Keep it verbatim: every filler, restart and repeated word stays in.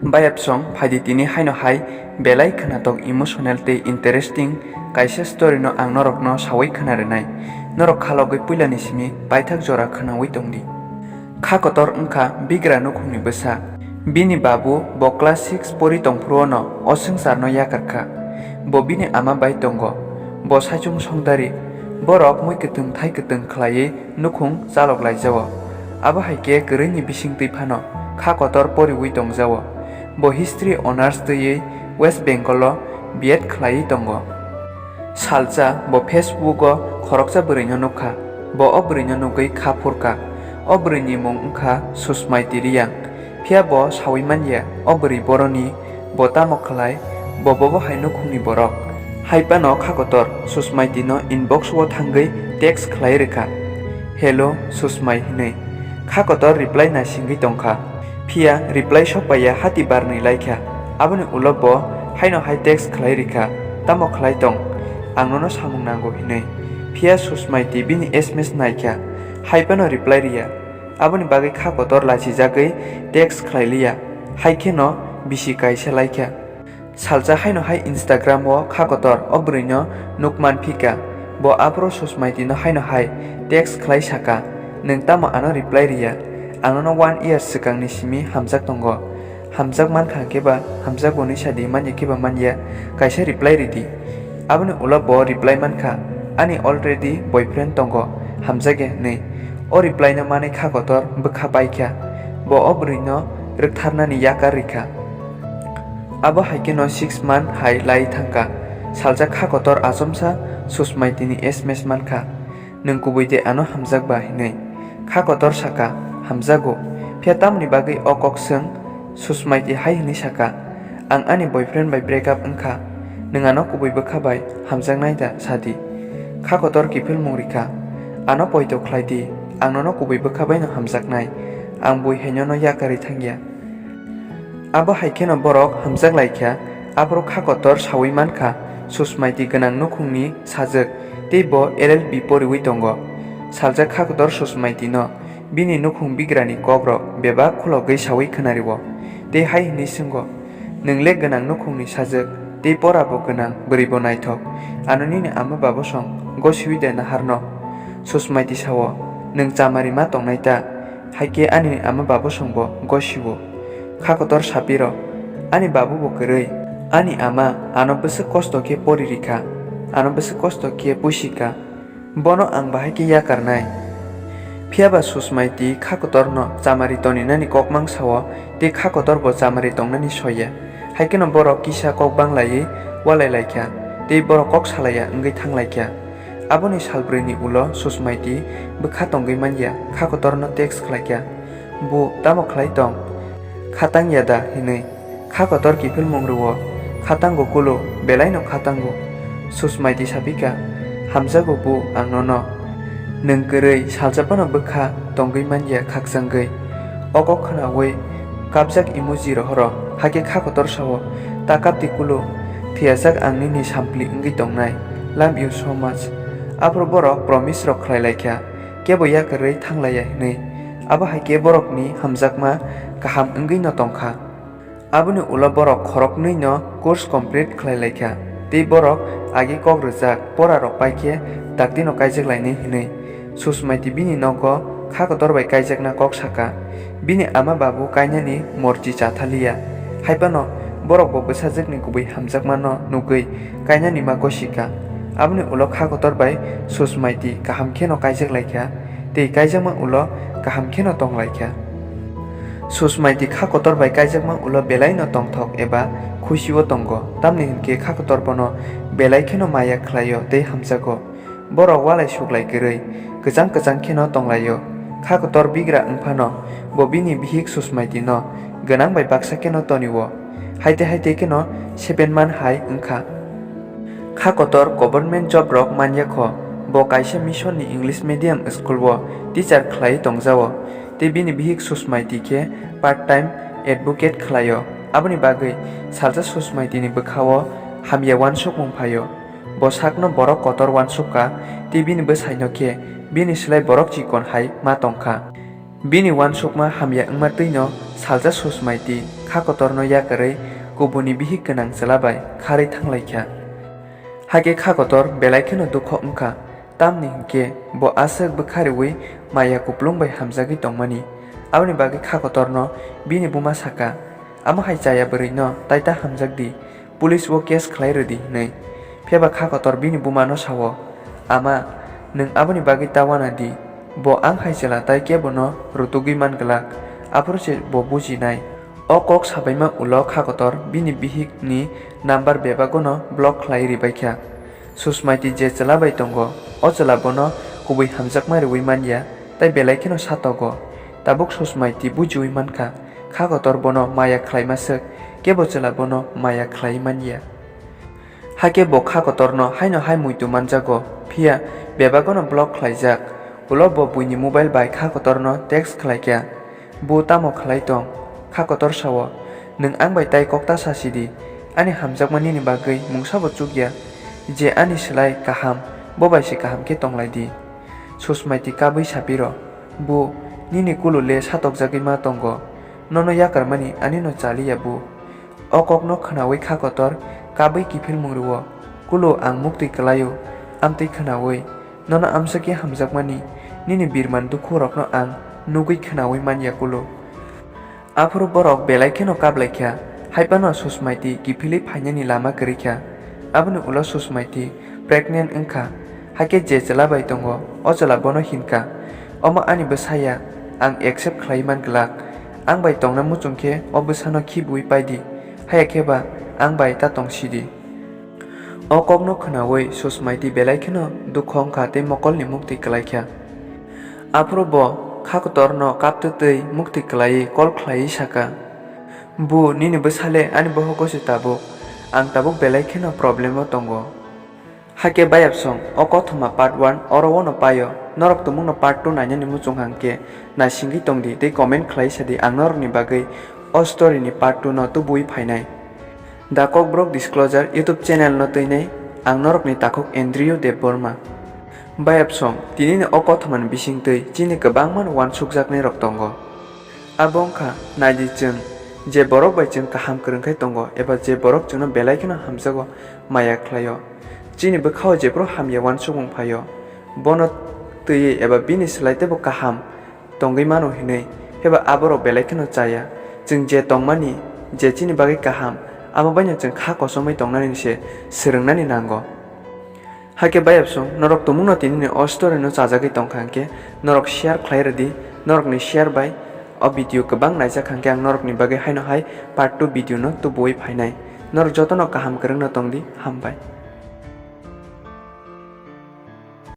Bayapsong phaidi tini haino hai belai khwnatok emotional tei interesting kaisa story no ang norokno sawi khwna rwnai. Norok khalogwi puilani simi paithak jora khwnawi tongdi. Kha kotor wngkha bigra nukhungni bwsa. Bini babu bo class six pori tongphuru ono o swngcharno yakarkha. Bo bini ama bai tongo. Bo saichung songdari. Borok mui kwtwng thai kwtwng khlaiwi nukhung chalok laijao. Abo hai khe kwrwini bisingtwi phano kha kotor poriwi tongjao. Bo History Honours twiwi West Bengal o B Ed khlaiwi tongo. Salsa bo Facebook o khoroksa bwrwino nukha. Bo o bwrwino nugwi kha phurkha. O bwrwini mung wngkha Susmaiti Riyang. Phiya bo sawi manya o bwrwi boroni bo tamo khlai, bo bobo hai nukhungni borok. Hai phano kha kotor Susmaiti no inbox o thangwi text khlai rwkha, "Hello Susmai," hinwi. Kha kotor reply naisingwi tongkha. Phiya reply sokpaiya hati barnwi laikha. Aboni ulo bo haino hai text khlai rikha, "Tamo khlai tong? Ang nono samung nango," hinwi. Phiya Susmaiti bini S M S naikha, hai phano reply riya. Aboni bagwi kha kotor lachijagwi text khlai liya, hai kheno bisi kaisa laikha. Salsa haino hai Instagram o kha kotor o bwrwino nukman phika. Bo aphuru Susmaiti no haino hai text khlai saka, "Nwng tamo ano reply riya? Ang nono one year swkangni simi hamjak tongo. Hamjak mankha khe ba hamjago hinwi sadi, manya khe ba manya, kaisa reply ridi." Aboni ulo bo reply mankha, "Ani already boyfriend tongo, hamjakya," hinwi. O reply no manwi kha kotor bwkha paikha. Bo o bwrwino rwktharnani yakar rikha. Abo hai kheno six month hai lai thangkha. Salsa kha kotor achomsa Susmaitini S M S mankha, "Nwng kubui de ano hamjak ba?" hinwi. Kha kotor saka, "Hamjago." Phiya tamoni bagwi o kok swng? Susmaiti hai hwnwi saka, "Ang ani boyfriend bai break up wngkha. Nwng ano kubui bwkha bai hamjaknai da, sadi?" Kha kotor kiphilmung rikha, "Ano poito khlai di, ang nono kubui bwkha baino hamjaknai. Ang bui hai nono yakarwi thangya." Abo hai kheno borok hamjak laikha. Aphuru kha kotor sawi mankha, Susmaiti gwnang nukhungni sajwk, tei bo L L B poriwi tongo. Salsa kha kotor Susmaitino bini nukhung bigrani kokrok bebak khulogwi sawi khwnario, tei hai hwnwi swngo, "Nwng le gwnang nukhungni sajwk, tei porabo gwnang, bwrwibo naithok. Ano nini ama babosong gosiwi de naharno?" Susmaiti sao, "Nwng chamari ma tongnai ta? Hai khe ani ama babosongbo gosiwo." Kha kotor sapiro, "Ani babubo kwrwi. Ani ama ano bwswk kosto khe pori rikha, ano bwswk kosto khe puisika. Bono ang bahai khe yakarnai." Phiya ba Susmaiti kha kotorno chamari toninani kok mang sao, tei kha kotorbo chamari tongnani soya. Hai kheno borok kisa kok banglaiwi walai laikha, tei borok kok salaiya wngwi thang laikha. Aboni salbrwini ulo Susmaiti bwkha tongwi manya, kha kotorno text khlaikha, "Bu tamo khlai tong? Khatang ya da?" hinwi. Kha kotor kiphilmung rwo, "Khatango kulu, belaino khatango." Susmaiti sapikha, "Hamjago bu ang nono. Nwng kwrwi salsa phano bwkha tongwi manya khakchangwi." O kok khwnawi kapjak emoji rohoro, hakhe kha kotor sao, "Ta kapdi kulu, thwiyajak ang nini sampli wngwi tongnai. Love you so much." Aphuru borok promise rok khlai laikha, kebo yakarwi thang laiya hinwi. Abo hai khe borokni hamjakma kaham wngwi no tongkha. Aboni ulo borok khoroknwi no course complete khlai laikha, tei borok agi kok rwjak pora rok pai khe dakti no kaijak lainai hinwi. Susmaiti bini nogo kha kotor bai kaijakna kok saka. Bini ama babu kainani morchi chathaliya. Hai phano borok bo bwsajwkni kubui hamjakmano nugwi kainani ma gosika. Aboni ulo kha kotor bai Susmaiti kaham kheno kaijak laikha, tei kaijakma ulo kaham kheno tong laikha. Susmaiti kha kotor bai kaijakma ulo belaino tongthok eba khusio tongo, tamni hwnkhe kha kotor bono belai kheno maya khlaio tei hamjago. Borok walai suklai kwrwi kwchang kwchang kheno tonglaio. Kha kotor bigra wngphano bo bini bihik Susmaitino gwnang bai baksa kheno tonio. Haite haite kheno seven man hai wngkha. Kha kotor government job rok manya kho. Bo kaisa mission ni English medium school o teacher khlai tongjao, tei bini bihik Susmaiti khe part time advocate khlaio. Aboni bagwi salsa Susmaiti ni bwkhao hamya uansukmung phaio. Bo sakno borok kotor uansukha, tei bini bwsaino khe bini slai borok chikon hai ma tongkha. Bini uansukma hamya wngma twino Salsa Susmaiti kha kotorno yakarwi kubuni bihik gwnang chwla bai kharwi thanglaikha. Hakhe kha kotor belai kheno dukho wngkha, tamni hinkhe bo aswk bwkha riwi maya kuplung bai hamjagwi tongmani. Aboni bagwi kha kotorno bini buma saka, "Amo hai chaya bwrwino tai ta hamjak di, police o case khlai rwdi," hinwi. Phiyaba kha kotor bini bumano sao, "Ama, nwng aboni bagwi ta wana di, bo ang hai chwla tai kebono rutugwi man glak." Aphuru se bo bujinai. O kok sabaima ulo kha kotor bini bihikni number bebagono block khlai ribaikha. Susmaiti je chwla bai tongo, o chwla bono kubui hamjakma riwi manya, tai belai kheno satogo. Tabuk Susmaiti bujiwi mankha, kha kotor bono maya khlaima swk, kebo chwla bono maya khlai manya. Hakhe bo kha kotorno haino hai muitu manjago, phiya bebagono block khlaijak. Ulo bo buini mobile bai kha kotorno text khlaikha, "Bo tamo khlai tong?" Kha kotor sao, "Nwng ang bai tai kok ta sa sidi, ani hamjakma nini bagwi mungsa bo chukya, je ani slai kaham, bo bai se kaham khe tonglai di." Susmaiti kabwi sapiro, "Bu, nini kulu le satokjagwi ma tongo, nono yakarmani anino chaliya bu." O kokno khwnawi kha kotor kabwi kiphilmung rwo, "Kulu ang muktwi kwlaio, amtwi khwnawi, nono amsakhe hamjakmani, nini birman dukhurokno ang nugwi khwnawi manya kulu." Aphuru borok belai kheno kaplaikha, haiphano Susmaiti kiphilwi phainani lama kwrwikha. Aboni ulo Susmaiti pregnant wngkha, hakhe je chwla bai tongo, o chwla bono hinkha, "Omo ani bwsaya, ang accept khlaiwi man glak. Ang bai tongna muchung khe o bwsano khibiwi paidi, haya khe ba ang bai ta tong sidi." O kokno khwnawi Susmaiti belai kheno dukho wngkha tei mokolni muktwi kwlaikha. Aphuru bo kha kotorno kaptwi twi muktwi kwlaiwi call khlaiwi saka, "Bu, nini bwsale ani bohogo se tabuk, ang tabuk belai kheno problem o tongo." Hakhe bayapsong, o kothoma part one oro ono paio, norok tumungno part two nainani muchung hangkhe naisingwi tongdi tei comment khlai sadi, ang norokni bagwi o story ni part two no tubuwi phainai. The Kokborok Disclosure YouTube channel no twinai ang norokni takhuk Andrew Debbarma. Bayapsong, tinini o kothomani bisingtwi chini kwbangma uansukjaknairok tongo. Abo wngkha, naidi chwng je borok bai chwng kaham kwrwngkhai tongo eba je borok chwngno belai kheno hamjago, maya khlaio, chini bwkhao jephru hamya uansukmung phaio, bono twiwi eba bini slai teibo kaham tongwi mano hinwi, phiba aborok belai kheno chaya. Chwng je tongmani, je chini bagwi kaham, amo baino chwng kha kochomwi tongnani se swrwngnani nango. Hakhe bayapsong, norok tumungno tinini o story no chajagwi tongkha hwnkhe, norok share khlai rwdi, norokni share bai o video kwbang naijak hwnkhe ang norokni bagwi haino hai part two video no tubuwi phainai. Norok jotono kaham kwrwngno tongdi, hambai.